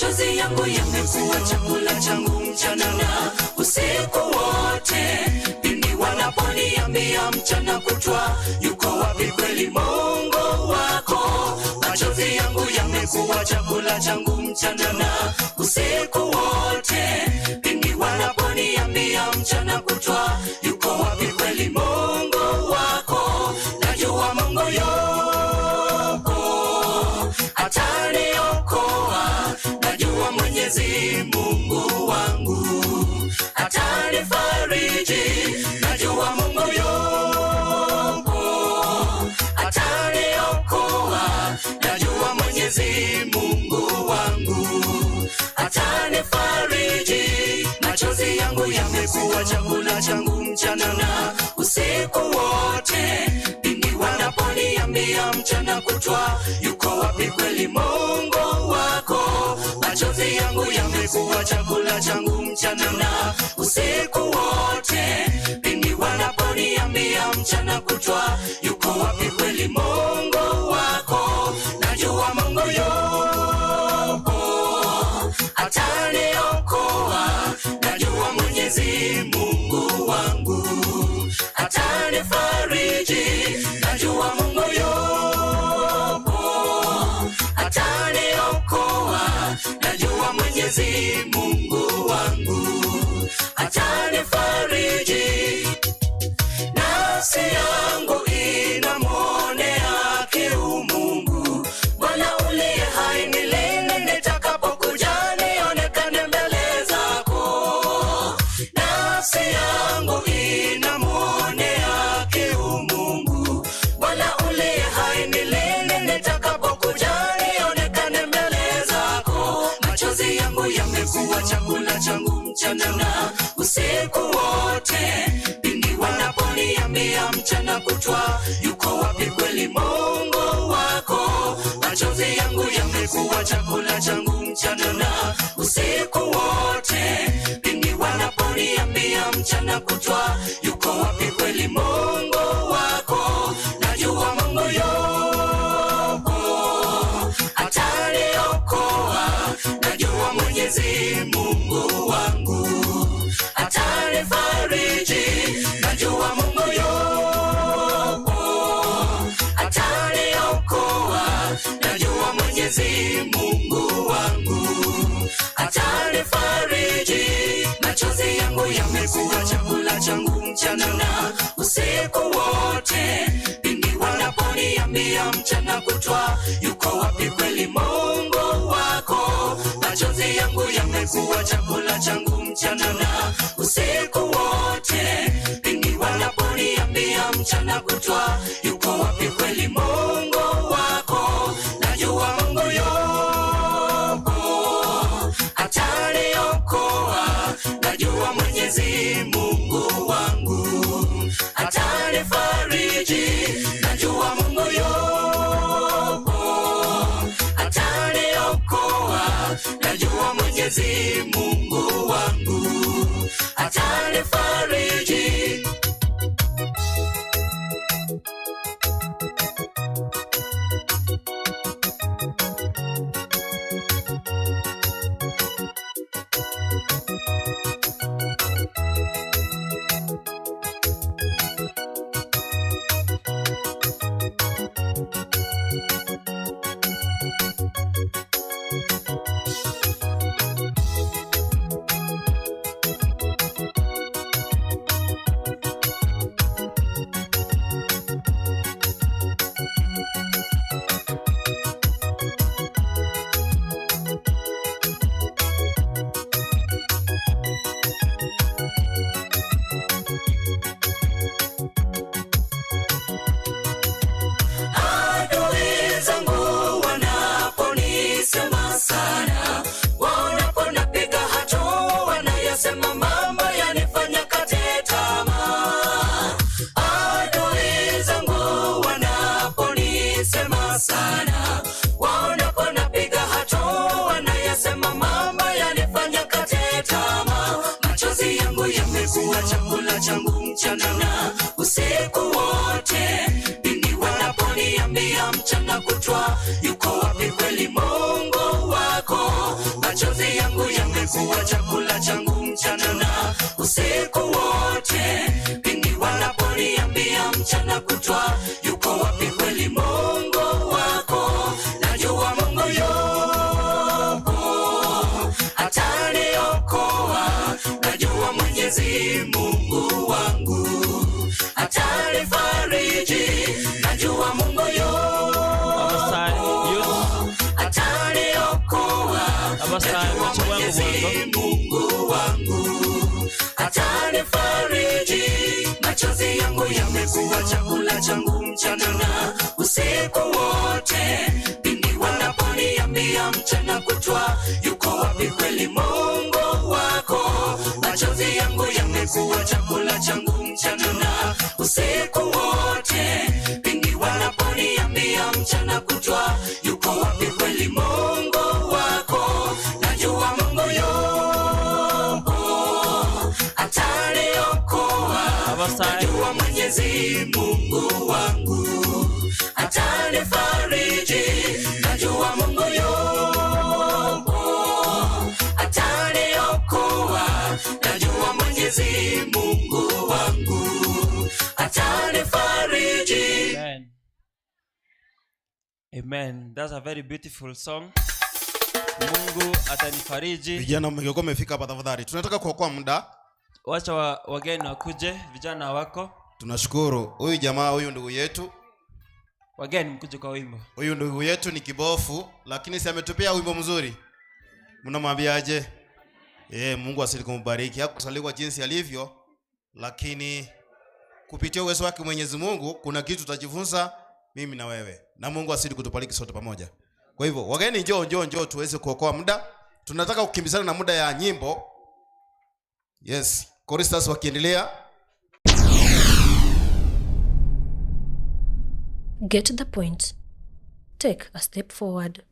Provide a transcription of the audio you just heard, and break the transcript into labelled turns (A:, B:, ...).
A: Machozi yangu yamekuwa chakula changu mchana na usiku wote. Pindi wanaponiambia mchana kutwa, yuko wapi kweli Mungu wako? Machozi yangu yamekuwa chakula changu mchana na usiku wote. Pindi wanaponiambia mchana kutwa, yuko wapi kweli Mungu wako? Najua Mungu yuko ataniokoa, najua Mwenyezi Mungu wangu atanifariji, najua Mungu yuko ataniokoa, najua Mwenyezi Mungu wangu atanifariji. Machozi yangu yamekuwa chakula changu mchana na usiku wote. Pindi wanaponiambia mchana kutwa, yuko wapi kweli Mungu wako? Machozi yangu yamekuwa chakula changu mchana na usiku wote. Pindi wanaponiambia mchana kutwa, yuko wapi kweli Mungu wako? Najua Mungu yuko ataniokoa, najua Mwenyezi Mungu wangu atanifariji, najua Mungu yupo ataniokoa, najua Mwenyezi Mungu wangu atanifariji. Nafsi yangu inamwonea kiu Mungu. Bwana uliye hai, ni lini nitakapokuja nionekane mbele zako? Nafsi yangu inamwonea kiu Mungu. Bwana uliye hai, ni lini nitakapokuja nionekane mbele zako? Machozi yangu yamekuwa chakula changu mchana na usiku wote. Pindi wanaponiambia mchana kutwa, yuko wapi kweli Mungu wako? Machozi yangu yamekuwa chakula changu mchana na usiku wote. Pindi wanaponiambia mchana kutwa, yuko wapi kweli Mungu wako? Najua Mungu yuko ataniokoa, najua Mwenyezi Mungu wangu atanifariji, najua Mungu yuko ataniokoa, najua Mwenyezi Mungu wangu atanifariji. Machozi yangu yamekuwa chakula changu mchana na usiku wote. Pindi wanaponiambia mchana kutwa, yuko wapi kweli Mungu wako? Machozi yangu yamekuwa chakula changu mchana na usiku wote. Pindi wanaponiambia mchana kutwa, yuko wapi kweli Mungu wako? Najua Mungu yuko ataniokoa, najua Mwenyezi Mungu wangu atanifariji, najua Mungu yuko ataniokoa, najua Mwenyezi Mungu wangu atanifariji. Adui zangu wanaponisema sana, wanaponapiga hatua, wanayasema mambo yanifanya kate tamaa. Adui zangu wanaponisema sana, wanaponapiga hatua, wanayasema mambo yanifanya kate tamaa. Machozi yangu yamekuwa chakula changu mchana na usiku wote. Pindi wanaponiambia mchana kutwa, yuko wapi kweli Mungu wako? yamekuwa chakula changu mchana na usiku wote. Pindi wanaponiambia mchana kutwa, "Yuko wapi kweli Mungu wako?" Najua Mungu yupo, ataniokoa. Najua Mwenyezi Mungu wangu atanifariji. Najua Mungu yupo,
B: Abasae, youth,
A: ataniokoa.
B: Abasae,
A: Najua
B: muche bwangu
A: Mwenyezi
B: bwangu.
A: Mungu wangu atanifariji. Machozi yangu yamekuwa chakula changu mchana na usiku wote. Pindi wanaponiambia mchana kutwa, "Yuko wapi kweli Mungu wako?" Machozi yangu yamekuwa chakula changu mchana na usiku wote. Pindi wanaponiambia mchana kutwa, "Yuko wapi kweli Mungu wako?" Najua Mungu yupo, ataniokoa.
B: Abasae,
A: Najua Mwenyezi Mungu wangu atanifariji. Najua Mungu yupo, ataniokoa. Najua Mwenyezi Mungu wangu atanifariji.
B: Amen. Amen. That's a very beautiful song. Mungu atanifariji.
C: Vijana mngekuwa mmefika hapa tafadhali, tunataka kuokoa muda.
B: Wacha wageni wakuje, vijana wako.
C: Tunashukuru huyu jamaa, huyu ndugu yetu.
B: Wageni mkuje kwa wimbo.
C: Huyu ndugu yetu ni kibofu, lakini si ametupea wimbo mzuri? Mnamwambiaje? Mungu azidi kumbariki. Hakuzaliwa jinsi alivyo, lakini kupitia uwezo wake Mwenyezi Mungu kuna kitu tutajifunza mimi na wewe, na Mungu azidi kutubariki sote pamoja. Kwa hivyo wageni, njoo, njoo, njoo tuweze kuokoa muda. Tunataka kukimbizana na muda ya nyimbo. Yes, choristers wakiendelea.
D: Get the point. Take a step forward.